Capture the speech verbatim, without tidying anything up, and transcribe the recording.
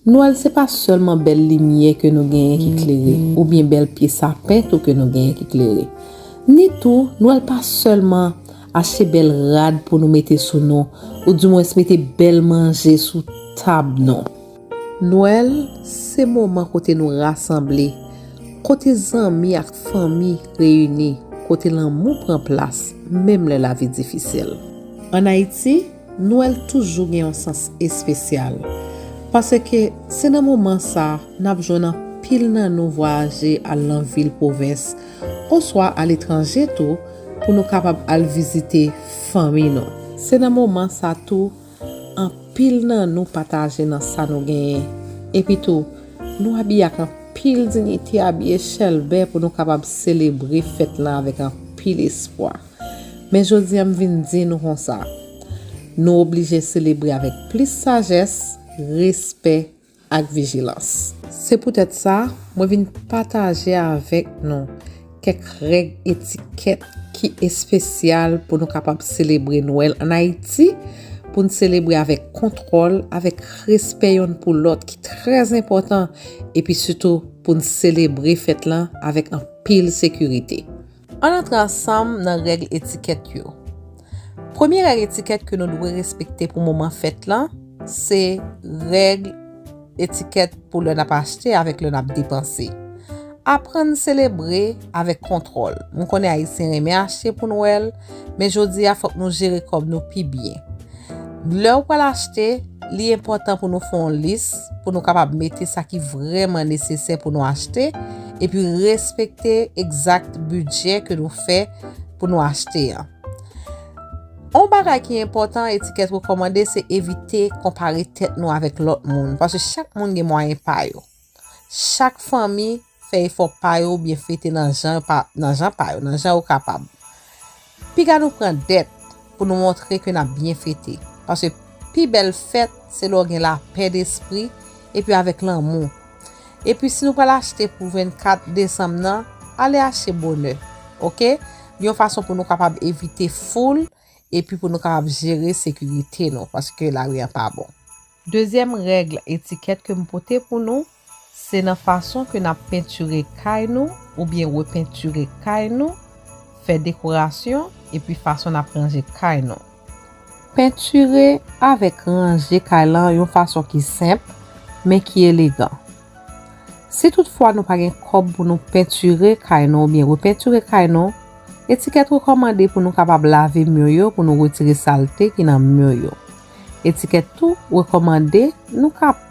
Nwèl se pa sèlman bèl limyè ke nou genyen ki klere, oubyen bèl pye sapen tou ke nou genyen ki klere. Ni tou, Nwèl pa sèlman achte bèl rad pou nou mete sou nou, oudimwens mete bèl manje sou tab nou. Nwèl se moman kote nou rasanble, kote zanmi ak fanmi reyini, kote lanmou pran plas, menm lè lavi difisil. Ann Ayiti, Nwèl toujou gen yon sans espesyal. Paske se nan moman sa n ap jwenn anpil nan nou vwayaje al nan vil pwovens oswa aletranje tou pou nou kapab al vizite fanmi nou. Se nan moman sa tou anpil nan nou pataje nan sa nou genyen. Epi tou, nou abiye ak anpil diyite, abiye chèlbè pou nou kapab selebre fèt lan avèk anpil espwa. Men jodi a m vin di nou konsa, nou oblije selebre avèk plis sajès, respè ak vijilans. Se poutèt sa, mwen vin pataje avèk nou kèk règ etikèt ki espesyal pou nou kapab selebre Nwèl ann Ayiti, pou n selebre avèk kontwòl, avèk respè yonn pou lòt ki trè enpòtan, epi sitou pou n selebre fèt lan avèk anpil sekirite. Ann antre ansanm nan règ etikèt yo. Premye règ etikèt ke nou dwe respekte pou moman fèt lan, se règ etikèt pou lè n ap achte avèk lè n ap depanse. Aprann selebre avèk kontwòl. M konnen Ayisyen renmen achte pou Nwèl, men jodi a fòk nou jere kòb nou pi byen. Lè w pral achte, li enpòtan pou nou fè yon lis, pou nou kapab mete sa ki vrèman nesesè pou nou achte, epi respekte egzak bidjè ke nou fè pou nou achte an. Yon bagay ki enpòtan, etikèt rekòmande, se evite konpare tèt nou avèk lòt moun, paske chak moun gen mwayen pa yo. Chak fanmi fè efò pa yo oubyen fete nan jan yo pa, nan jan pa yo, nan jan yo kapab. Piga nou pran dèt pou nou montre ke n ap byen fete. Paske pi bèl fèt, se lè w gen lapè despri epi avèk lanmou. Epi si nou pral achte pou vennkat desanm nan, ale achte bonè, oke? Yon fason pou nou kapab evite foul, epi pou nou kapab jere sekirite nou, paske lari an pa bon. Dezyèm règ etikèt ke m pote pou nou, se nan fason ke n ap pentire kay nou oubyen repentire kay nou, fè dekorasyon, epi fason n ap ranje kay nou. Pentire avèk ranje kay lan yon fason ki senp, men ki elegan. Si toutfwa nou pa gen kòb pou nou pentire kay nou oubyen repentire kay nou, etikèt rekòmande pou nou kapab lave mi yo pou nou retire salte ki nan mi yo. Etikèt tou rekòmande nou kapab